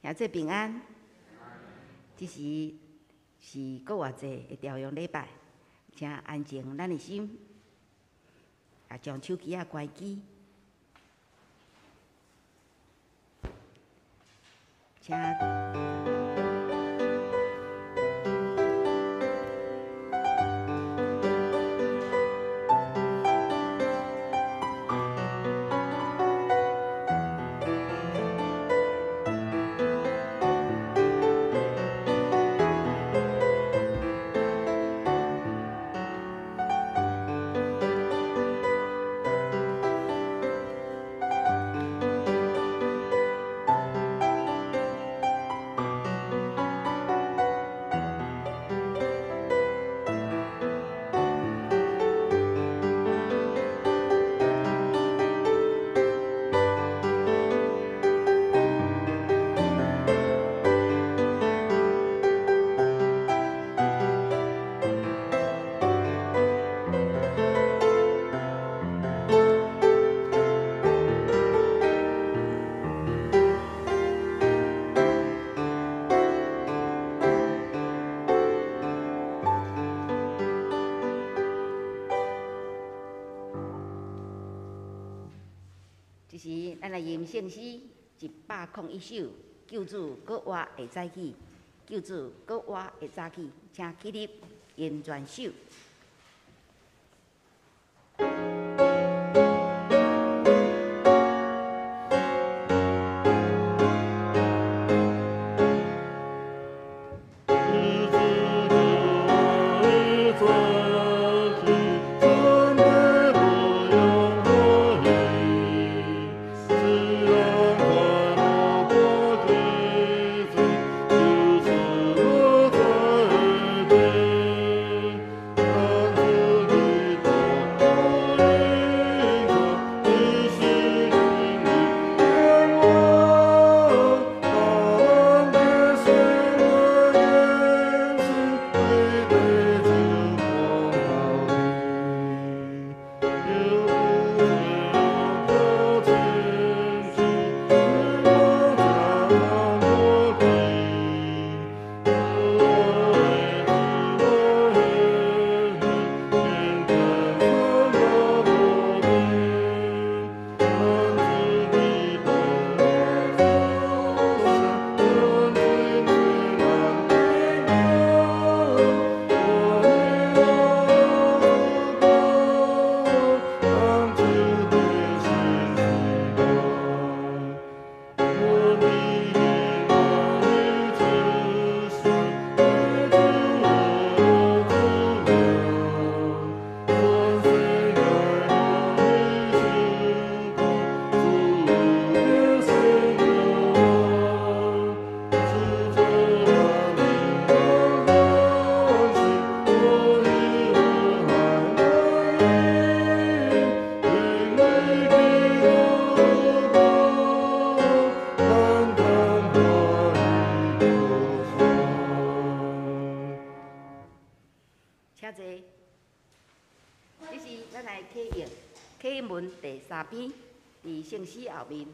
兄弟平安。這時是復活節的調用禮拜，請安靜咱的心，也將手機仔關機。請。這時，咱來吟聖詩101首，救主閣活會早起，救主閣活會早起，請起立，吟全首。請坐。這時，咱來啟應啟應文第三篇，佇聖詩後面。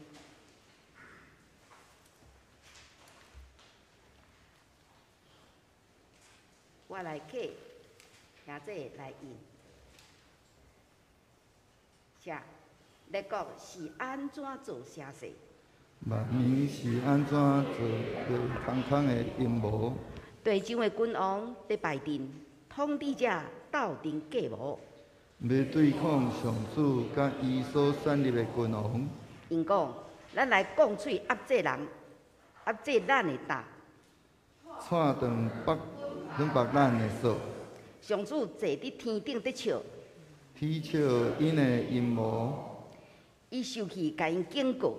我來啟，兄弟來應。請，列國是按怎做聲勢？萬民是按怎做袂空空的陰謀？地上的君王佇排陣，統治者鬥陣計謀。欲對抗上主佮伊所選立的君王。𪜶講：咱來摃喙壓制人，壓制咱的擔。掣斷縛綁咱的索。上主坐佇天頂佇笑。恥笑𪜶的陰謀。伊受氣，共𪜶警告。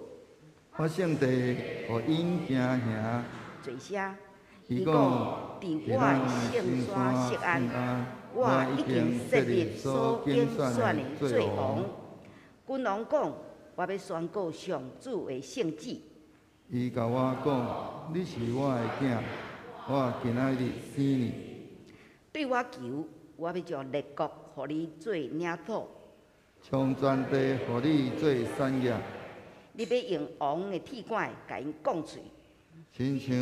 發聖地，予𪜶驚嚇。坐聲。伊講：佇我的聖山錫安，我已經設立所揀選的做王。君王講：我欲宣告上主的聖旨。伊共我講：你是我的囝，我今仔日生你。對我求，我欲將列國予你做領土。將全地予你做產業。你欲用王的鐵桿共𪜶摃喙。親像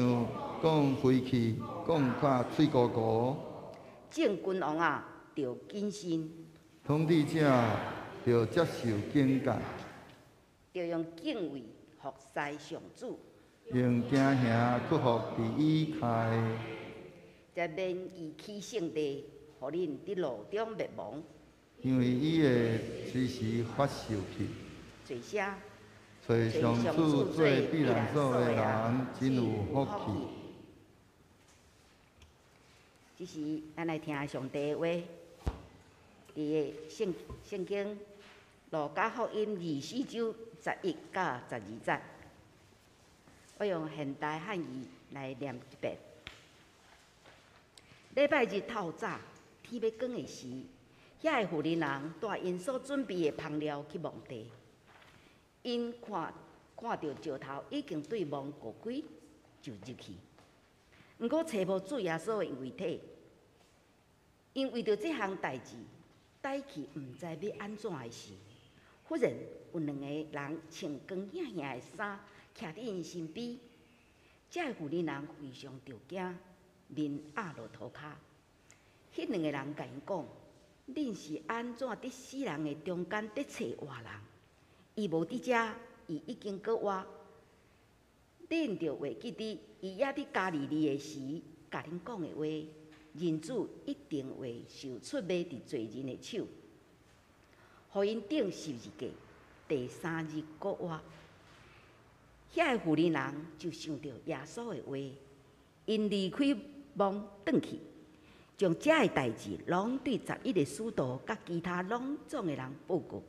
講飛去，講甲喙糊糊。眾君王啊，著謹慎。統治者著接受警戒。著用敬畏服侍上主。用驚嚇屈服佇伊跤下。才免伊起聖地，予恁佇路中滅亡。因為伊會隨時發受氣。坐啥？揣上主做避難所的人，真有福氣。這時，咱來聽上帝的話，佇個聖經路加福音24章11到12節。我用現代漢語來念一遍。禮拜日透早，天欲光的時，遐个婦人人帶𪜶所準備的香料去墓地。𪜶看著石頭已經對墓蓋開，就入去。毋過揣無主耶穌的遺體。𪜶為著這項代誌，呆去毋知欲按怎的時，忽然有兩个人穿光顯顯的衫，徛佇𪜶身邊。這个婦人人非常著驚，面壓落塗跤。彼兩个人共𪜶講：恁是按怎佇死人的中間佇揣活人？伊無佇遮，伊已經閣活。恁著會記得，伊猶佇加利利的時，共恁講的話，人子一定會受出賣佇罪人的手，予𪜶釘十字架，第三日閣活。遐个婦人人就想著耶穌的話，𪜶離開墓轉去，將這个代誌攏對11個使徒佮其他攏總的人報告。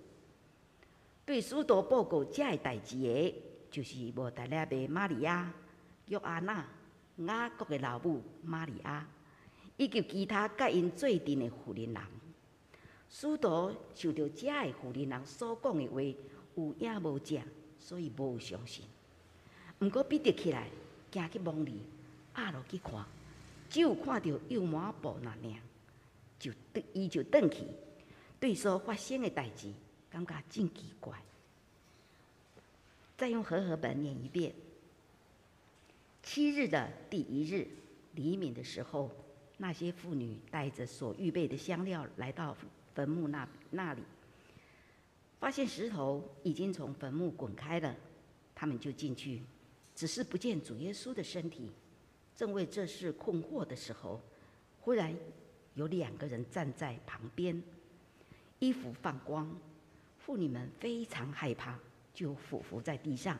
對使徒報告這个代誌的，就是抹大拉的瑪利亞、約阿納、雅各的老母瑪利亞，以及其他佮𪜶做陣的婦人人。使徒想著這个婦人人所講的話有影無跡，所以無相信。毋過彼得起來，行去墓裡，壓落去看，只有看著油抹布爾爾，伊就轉去，對所發生的代誌感覺真奇怪。再用和合本念一遍。7日的第一日黎明的時候，那些婦女帶著所預備的香料來到墳墓那裡，發現石頭已經從墳墓滾開了，他們就進去，只是不見主耶穌的身體。正為這事困惑的時候，忽然有兩個人站在旁邊，衣服放光，婦女們非常害怕，就俯伏在地上。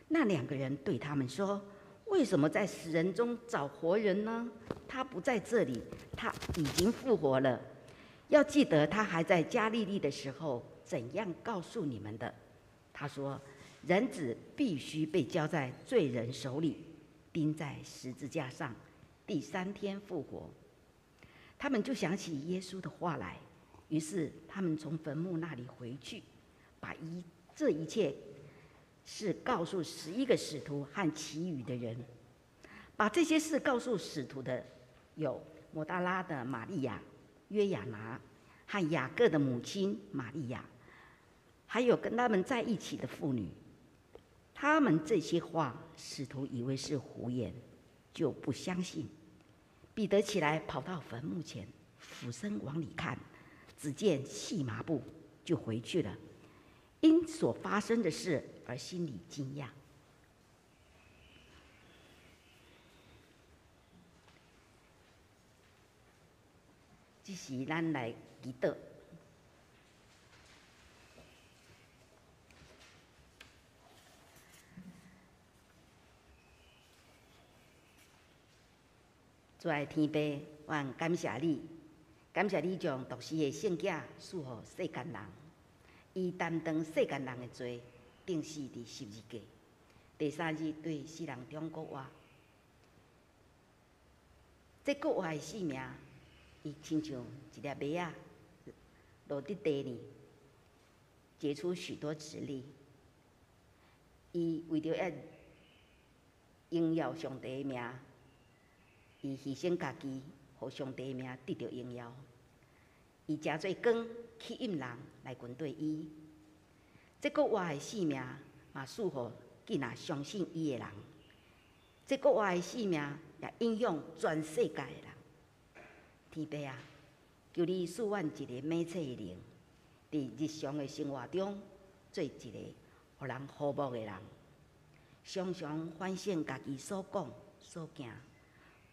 那兩個人對他們說：為什麼在死人中找活人呢？他不在這裡，他已經復活了。要記得他還在加利利的時候，怎樣告訴你們的。他說：人子必須被交在罪人手裡，釘在十字架上，第三天復活。他們就想起耶穌的話來，於是他們從墳墓那裡回去，把這一切事告訴11個使徒和其餘的人。把這些事告訴使徒的有抹大拉的瑪利亞、約亞拿和雅各的母親瑪利亞，還有跟他們在一起的婦女。他們這些話，使徒以為是胡言，就不相信。彼得起來跑到墳墓前，俯身往裡看，只見細麻布，就回去了。因所發生的事而心裡驚訝。這時，咱來祈禱。主愛天父，我感謝你，感謝你將獨生的聖子賜予世間人，伊擔當世間人的罪，釘死佇十字架，第三日對死人中復活。這復活的性命，伊親像一粒麥仔落佇地裡，結出許多子粒。伊為著欲榮耀上帝的名，伊犧牲家己，予上帝的名得著榮耀。伊成做光，吸引人來跟綴伊。這復活的性命嘛，賜予囝若相信伊的人，這復活的性命也影響全世界的人。天父啊，求你賜阮一个猛切的靈，佇日常的生活中做一个予人和睦的人，常常反省家己所講所行，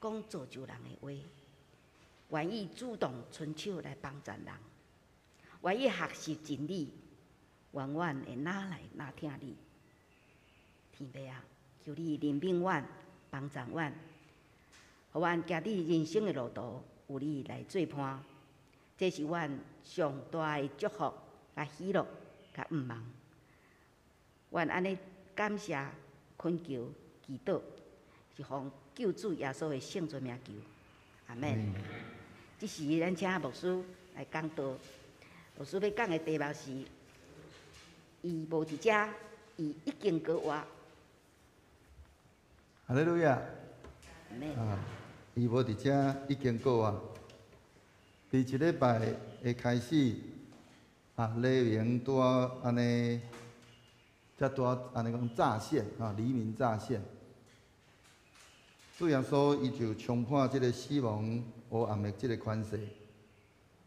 講造就人的話，願意主動伸手來幫助人，願意學習真理，永遠會若來若疼你。天父啊，求你憐憫阮，幫助阮，予阮行佇人生的路途，有你來做伴，這是阮上大的祝福、佮喜樂、佮盼望。阮按呢感謝、懇求、祈禱，是奉救主耶穌的聖尊名求，阿們。這時，咱請牧師來講道。牧師欲講的題目是：伊無佇遮，伊已經閣活。哈利路亞。阿們。啊，伊無佇遮，已經閣活。佇這禮拜的開始，啊，黎明拄仔按呢，才拄仔按呢講乍現啊，黎明乍現。主耶穌伊就衝破這个死亡黑暗的這个權勢，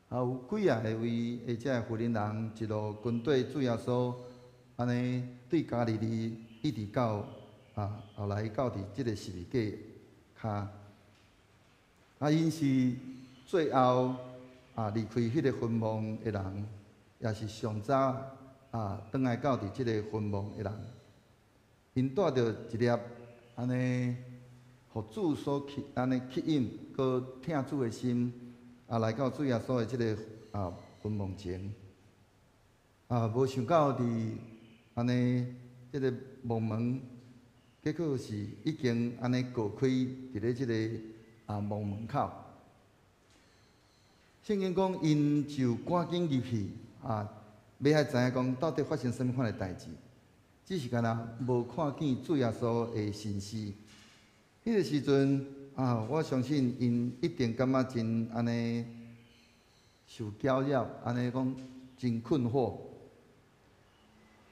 啊，有幾仔个位的這个婦人人一路跟綴主耶穌，按呢對加利利一直到啊，後來到佇這个十字架跤，啊，𪜶是最後啊離開彼个墳墓的人，也是上早啊轉來到佇這个墳墓的人，𪜶帶著一粒按呢，予主所吸按呢吸引，閣疼主的心，啊，來到主耶穌的這个啊墳墓前，啊，無想到佇按呢這个墓門，結果是已經按呢鑿開佇咧這个啊墓門口。聖經講，𪜶就趕緊入去啊，欲愛知影講到底發生啥物款的代誌，只是干焦無看見主耶穌的身屍。彼个時陣啊，我相信𪜶一定感覺真按呢受攪擾，按呢講真困惑。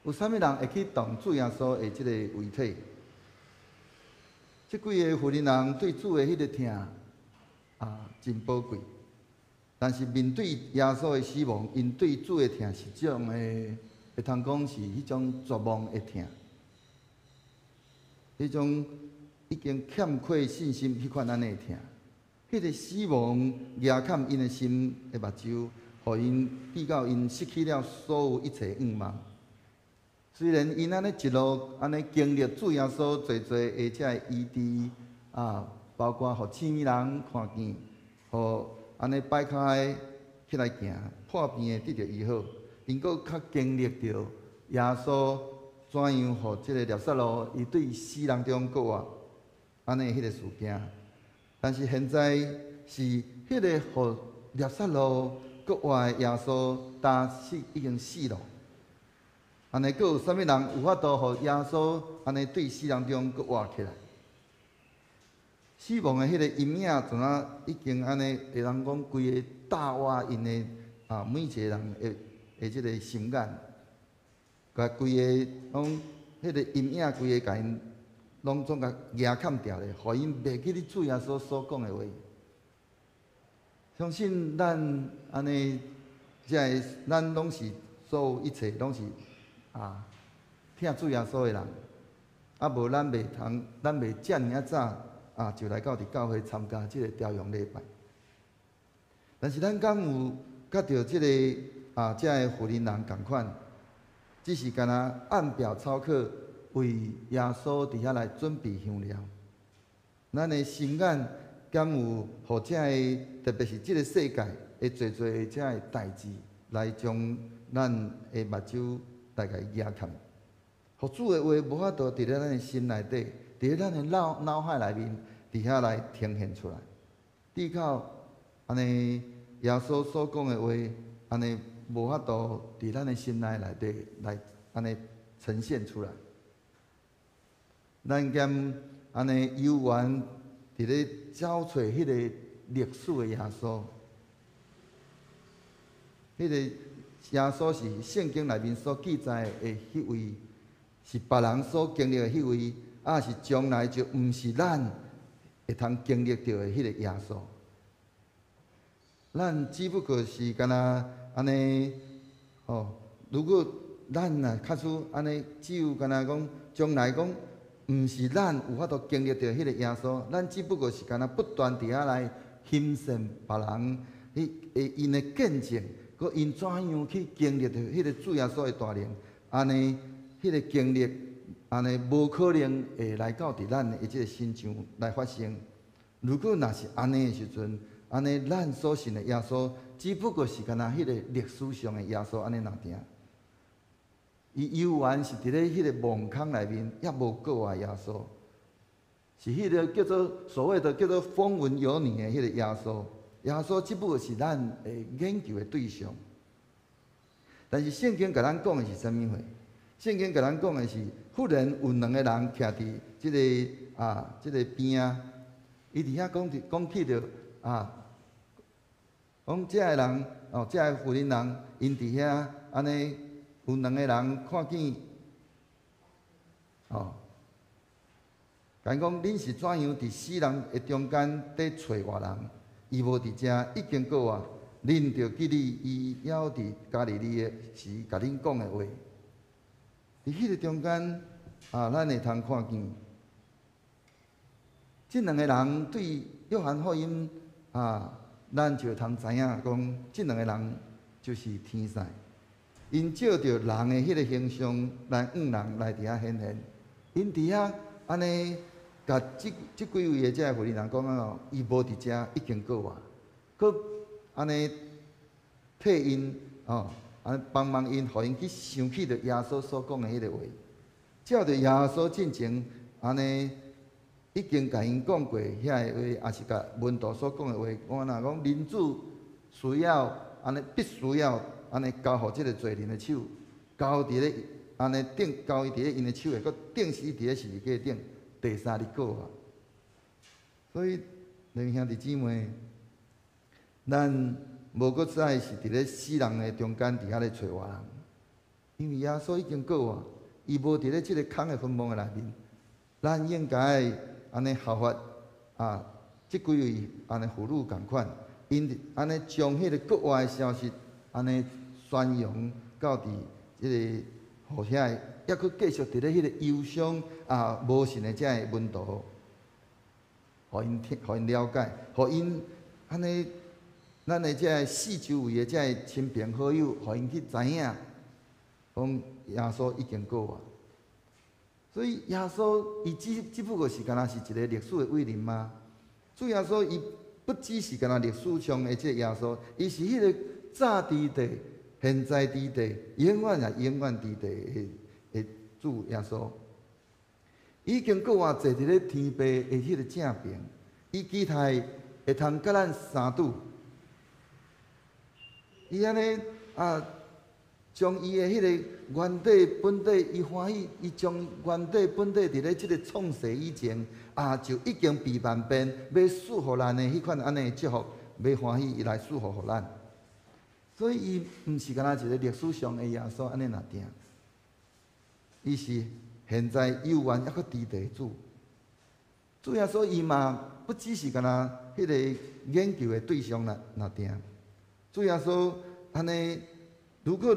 有啥物人會去動主耶穌的這个遺體？這幾个婦人人對主的彼个疼啊，真寶貴。但是面對耶穌的死亡，𪜶對主的疼是這種的，會通講是彼種絕望的疼，彼種已經欠缺信心彼款按呢的疼。彼个死亡壓崁𪜶的心的目睭，予𪜶至到𪜶失去了所有一切盼望。雖然𪜶按呢一路按呢經歷主耶穌濟濟的這个醫治啊，包括予痴耳人看見，予按呢跛跤的起來行，破病的得著醫好，𪜶閣較經歷著耶穌怎樣予這个拉撒路伊對死人中復活，按呢彼个事件。但是現在是彼个予拉撒路復活的耶穌，焦死已經死咯。按呢，閣有啥物人有法度予耶穌按呢對死人中閣活起來？死亡的彼个陰影，怎啊已經按呢會通講規个罩倚𪜶的啊，每一個人的的這个心眼，共規个攏彼个陰影，規个共𪜶攏總共壓崁牢咧，予𪜶袂記得主耶穌所講的話。相信咱按呢，這个咱攏是所有一切攏是啊，疼主耶穌的人，啊無咱袂通，咱袂遮爾仔早啊，就來到佇教會參加這個朝陽禮拜。但是咱敢有佮著這个啊，這个婦人人仝款，只是干焦按表操課，為耶穌佇遐來準備香料。咱的心眼敢有予這个，特別是這个世界的濟濟這个代誌，來將咱的目睭來共伊壓崁，予主的話無法度佇咧咱的心內底，佇咧咱的腦腦海內面，佇遐來呈現出來。至到按呢，耶穌所講的話，按呢無法度佇咱的心內內底來按呢呈現出來。咱敢按呢猶原佇咧找揣彼个歷史的耶穌，彼個耶穌是聖經內面所記載的彼位，是別人所經歷的彼位，抑是將來就毋是咱會通經歷著的彼个耶穌。咱只不過是敢若按呢，吼，如果咱若假使按呢，只有敢若講將來講，毋是咱有法度經歷著彼个耶穌，咱只不過是敢若不斷佇遐來欣羨別人，彼𪜶的見證，閣𪜶怎樣去經歷著彼个主耶穌的大能，按呢，彼个經歷，按呢無可能會來到佇咱的這个身上來發生。如果若是按呢的時陣，按呢咱所信的耶穌，只不過是敢若彼个歷史上的耶穌按呢爾爾。伊猶原是佇咧彼个墓空內面，猶無復活的耶穌，是彼个叫做所謂的叫做風雲有你的彼个耶穌。耶穌只不過是咱的研究的對象。但是聖經共咱講的是啥物貨？聖經共咱講的是，忽然有兩个人徛佇這个啊，這个邊仔，伊佇遐講佇講起著啊，講這个人哦，這个婦人人，𪜶佇遐按呢，有兩个人看見，哦，共𪜶講恁是怎樣佇死人的中間佇揣活人？伊無佇遮，已經復活。恁著記得伊猶佇加利利的時，共恁講的話。佇彼个中間啊，咱會通看見，這兩个人對約翰福音啊，咱就會通知影講，這兩個人就是天使。𪜶照著人的彼个形象來向人來佇遐顯現，𪜶佇遐按呢，共這這幾位的這个婦人人講啊吼，伊無佇遮已經復活，閣按呢替𪜶吼，按呢幫忙𪜶，予𪜶去想起著耶穌所講的彼个話，照著耶穌進前按呢已經共𪜶講過遐个話，抑是共門徒所講的話，講按怎講，人子需要按呢必須要按呢交予這个罪人的手，交佇咧按呢釘，交伊佇咧𪜶的手下，閣釘死佇咧十字架頂，第三日復活。所以，兩兄弟姊妹，咱無閣再是佇咧死人的中間佇遐咧揣活人，因為耶穌已經復活，伊無佇咧這个空的墳墓的內面，咱應該按呢效法啊，這幾位按呢婦女仝款，𪜶按呢將彼个復活的消息按呢宣揚到佇這个，予遐个，猶閣繼續佇咧彼個憂傷啊無信的這个門徒，予𪜶聽，予𪜶了解，予𪜶按呢，咱的這个四周圍的這个親朋好友，予𪜶去知影，講耶穌已經復活。所以耶穌伊只只不過是敢若是一个歷史的偉人嗎？主耶穌伊不只是敢若歷史上的這个耶穌，伊是彼个早佇地、現在佇地、永遠也永遠佇地的的主耶穌。已經復活坐佇咧天父的彼个正爿，伊期待會通佮咱相拄。伊按呢啊，將伊的彼个原底本底，伊歡喜，伊將原底本底佇咧這个創世以前啊，就已經備萬變，欲賜予咱的彼款按呢祝福，欲歡喜伊來賜福予咱。所以伊毋是敢若一个歷史上的耶穌按呢爾爾，伊是現在猶原猶閣佇地的主。主耶穌伊嘛不只是敢若彼个研究的對象爾爾。主耶穌按呢，如果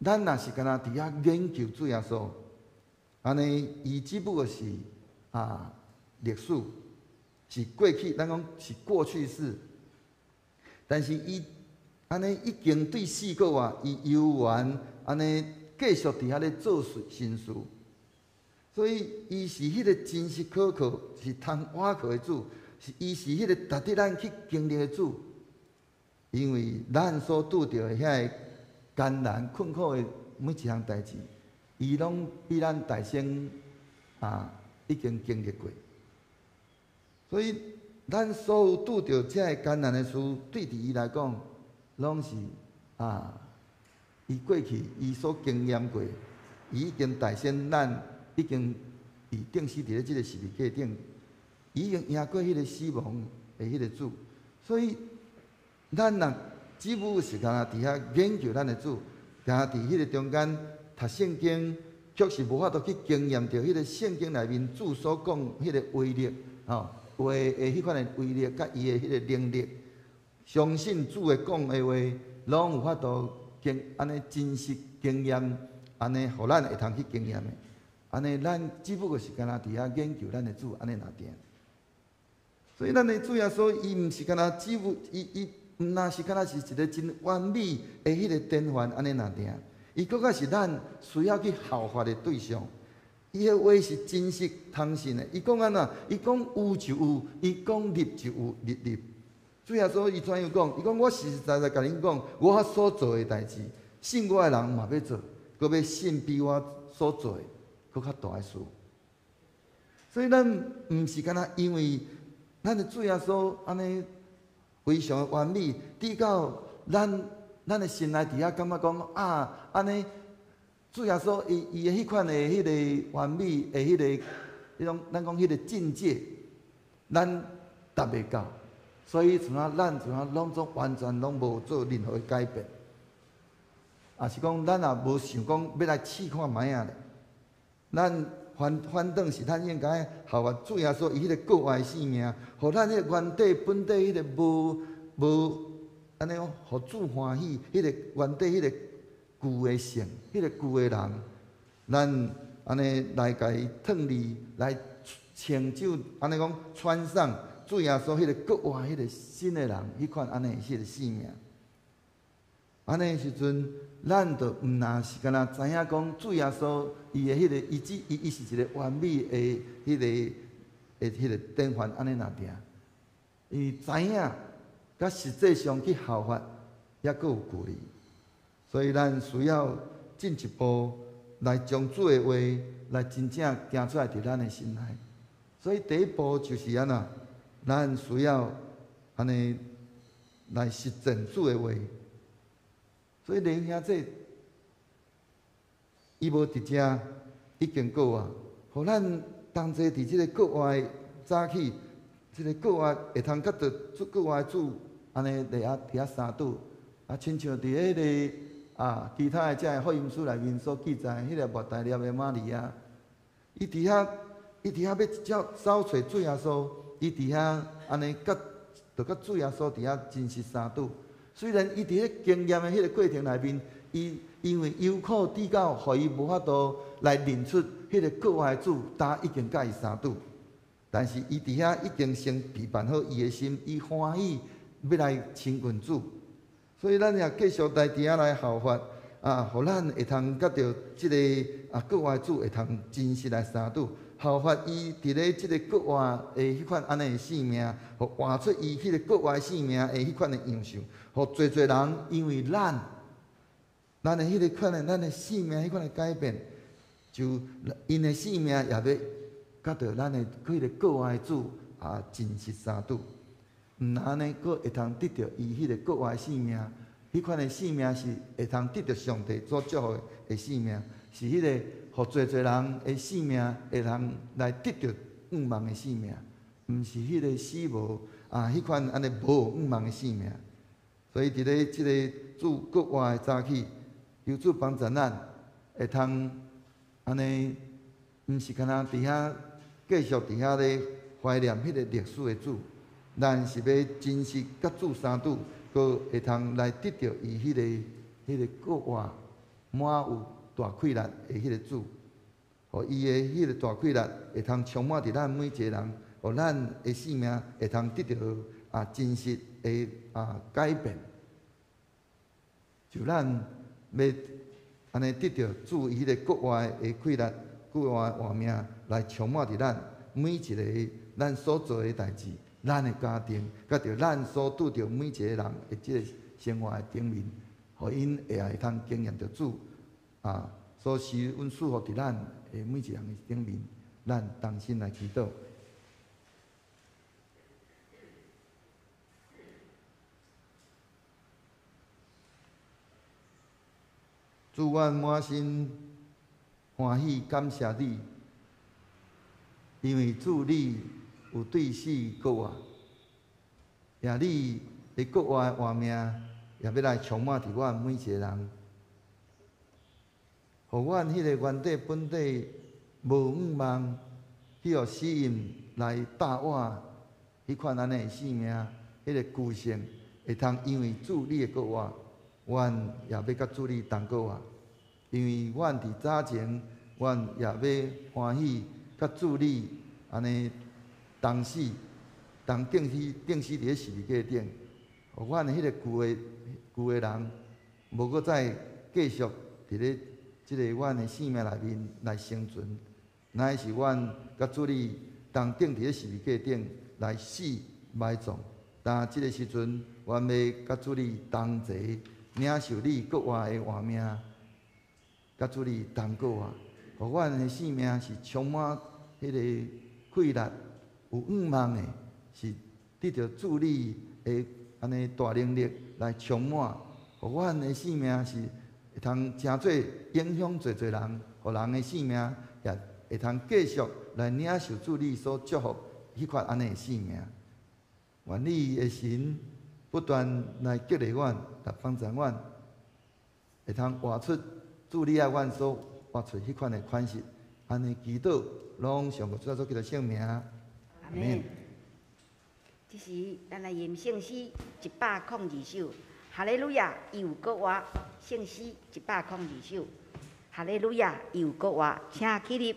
咱若是敢若佇遐研究主耶穌，按呢，伊只不過是啊歷史，是過去，咱講是過去式。但是伊按呢已經對死復活，伊猶原按呢繼續佇遐咧做善事，所以伊是彼个真實可靠，是通倚靠的主，是伊是彼个值得咱去經歷的主。因為咱所拄著的遐个艱難困苦的每一項代誌，伊攏比咱大先啊已經經歷過。所以咱所有拄著這个艱難的事，對佇伊來講，攏是啊，伊過去伊所經驗過，伊已經大先咱已經被釘死佇咧這个十字架頂，伊已經贏過彼个死亡的彼个主，所以咱若只不過是干焦佇遐研究咱的主，干焦佇彼个中間讀聖經，卻是無法度去經驗著彼個聖經內面主所講彼個威力，吼話的彼款的威力，佮伊的彼個能力。相信主的講的話，攏有法度經按呢真實經驗，按呢予咱會通去經驗的。按呢，咱只不過是干焦佇遐研究咱的主，按呢爾。所以咱的主耶穌，伊毋是干焦只有伊伊毋若是干焦是一個真完美的彼個典範，按呢爾。伊閣較是咱需要去效法的對象。伊的話是真實通信的。伊講按怎？伊講有就有，伊講立就有立立。主耶穌伊怎樣講？伊講我實實在在共恁講，我所做的代誌，信我的人嘛欲做，閣欲信比我所做的閣較大的事。所以咱毋是干焦因為咱的主耶穌按呢非常的完美，直到咱的心內佇遐感覺講啊，按呢主耶穌伊伊的彼款的彼个完美的彼个彼種，咱講彼个境界，咱達袂到，所以像啊，咱像啊，攏總完全攏無做任何的改變，也是講咱也無想講欲來試看覓仔咧，咱反轉是咱應該效法主耶穌伊彼个過活的生命，予咱彼个原底本底彼个無無按呢，予主歡喜，彼个原底彼个舊的性，彼个舊的人，咱按呢來共伊脫離，來穿就按呢講穿上主耶穌彼个閣活彼个新的人，彼款按呢彼个生命。按呢時陣，咱就毋若是干焦知影講主耶穌伊的彼个，伊只伊伊是一個完美的彼个的彼个典範按呢爾。伊知影，佮實際上去效法，猶閣有距離。所以咱需要進一步來將主的話來真正行出來佇咱的心內。所以第一步就是按怎，咱需要按呢來實踐主的話。所以利未兄這伊無佇遮已經過活，予咱同齊佇這個復活的早起，這个復活會通佮著復活的主按呢佇遐佇遐相拄，啊，親像佇彼个啊其他的這个福音書內面所記載，彼个抹大拉的瑪利亞，伊佇遐伊佇遐欲走走揣主耶穌，伊佇遐按呢佮著佮主耶穌佇遐真實相拄。雖然伊佇彼經驗的彼个過程內面，伊因為憂苦至到，予伊無法度來認出彼個復活的主，呾已經佮伊相拄。但是伊佇遐已經先備辦好伊的心，伊歡喜欲來親近主。所以咱也繼續來佇遐來效法啊，予咱會通佮著這个啊復活的主會通真實來相拄。效法伊佇咧這个復活的彼款按呢的生命，予活出伊彼个復活的生命的彼款的樣式，予濟濟人因為咱，咱的彼个款的咱的生命彼款的改變，就𪜶的生命也欲佮著咱的彼个復活的主啊真實相拄，毋若按呢，閣會通得著伊彼个復活的生命，彼款的生命是會通得著上帝所祝福的生命，是彼个。予濟濟人的生命會通來得著向望的生命，毋是彼个死無啊，彼款按呢無向望的生命。所以佇咧這个主復活的早起，求主幫助咱會通按呢，毋是干焦佇遐繼續佇遐咧懷念彼个歷史的主，咱是欲真實佮主相拄，閣會通來得著伊彼个彼个復活滿有大氣力的彼个主，予伊的彼个大氣力會通充滿佇咱每一个人，予咱的生命會通得著啊真實的啊改變。就咱欲按呢得著主伊彼个復活的氣力、復活的活命來充滿佇咱每一个咱所做的代誌、咱的家庭，佮著咱所拄著每一个人的這个生活的頂面，予𪜶會通經驗著主。啊，所施恩賜予佇咱的每一个人的頂面，咱同心來祈禱。主，阮滿心歡喜，感謝你，因為主你有對死復活，也你的復活的活命，也欲來充滿佇阮每一个人。予阮彼个原底本底无向望去予死荫来搭活彼款按呢的生命，彼个旧性会通因为主你的复活，阮也欲佮主你同复活。因为阮伫早前，阮也欲欢喜佮主你按呢同死，同钉死钉死伫咧十字架顶，予阮的彼个旧的人，无阁再继续伫咧这个阮的生命内面来生存，乃是阮佮主你同钉伫咧十字架顶来死埋葬。但这个时阵，阮欲佮主你同齐领受你复活的活命，佮主你同复活，予阮的生命是充满彼个气力，有向望的，是得著主你的按呢大能力来充满，予阮的生命是会通成做影响济济人，予人的生命也会通继续来领受主你所祝福彼款按呢的生命。愿你的神不断来激励阮，来帮助阮，会通活出主你爱阮所活出彼款的款式。按呢祈祷，拢上过主耶稣基督圣名。阿们。这时，咱来吟圣诗102首，哈利路亚，伊有复活。圣诗102首，哈利路亚，伊有复活，请起立。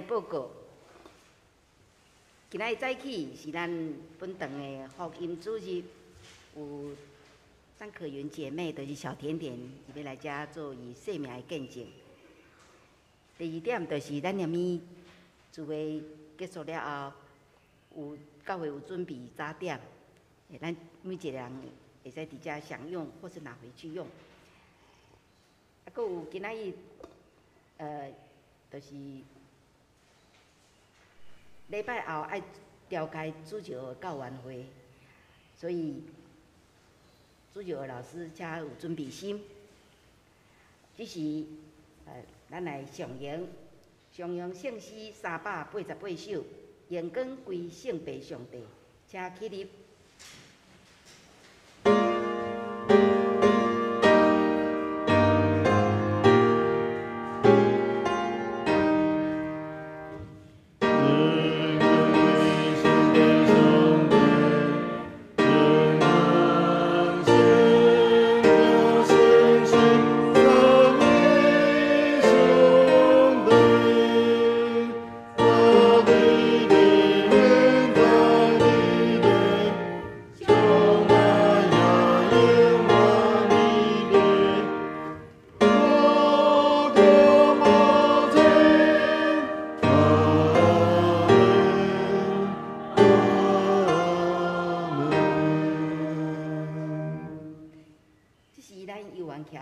报告，今仔日早起是咱本堂的福音主日，有张可云姐妹，就是小甜甜，伊欲来遮做伊生命的见证。第二点就是咱踮咪聚会结束了后，有教会有准备早点，咱每一个人会使伫遮享用，或是拿回去用。啊，阁有今仔日，就是礼拜后爱召开主日学教员会，所以主日学老师才有准备心。这时，咱来颂扬，颂扬圣诗388首，荣光归圣父上帝，请起立。上帝。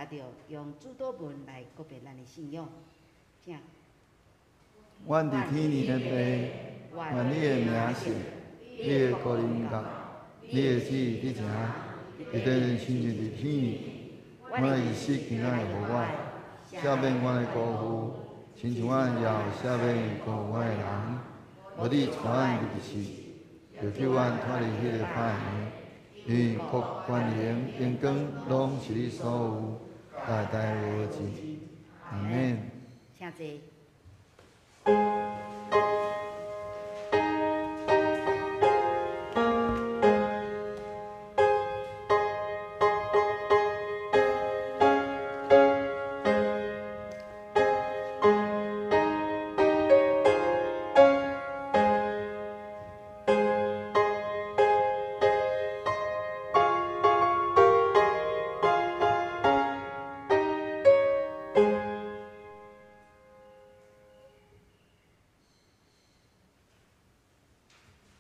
著用主禱文來告別咱的信仰，請。阮佇天裡的父，願你的名聖，你的國臨到，你的旨意佇行，佇地親像佇天裡。阮的日食今仔日予阮，赦免阮的辜負，親像阮也有赦免辜負阮的人。無你帶阮入試，著救阮脫離彼个歹的。因為國權榮榮光攏是你所有，代代無盡。阿們。請坐。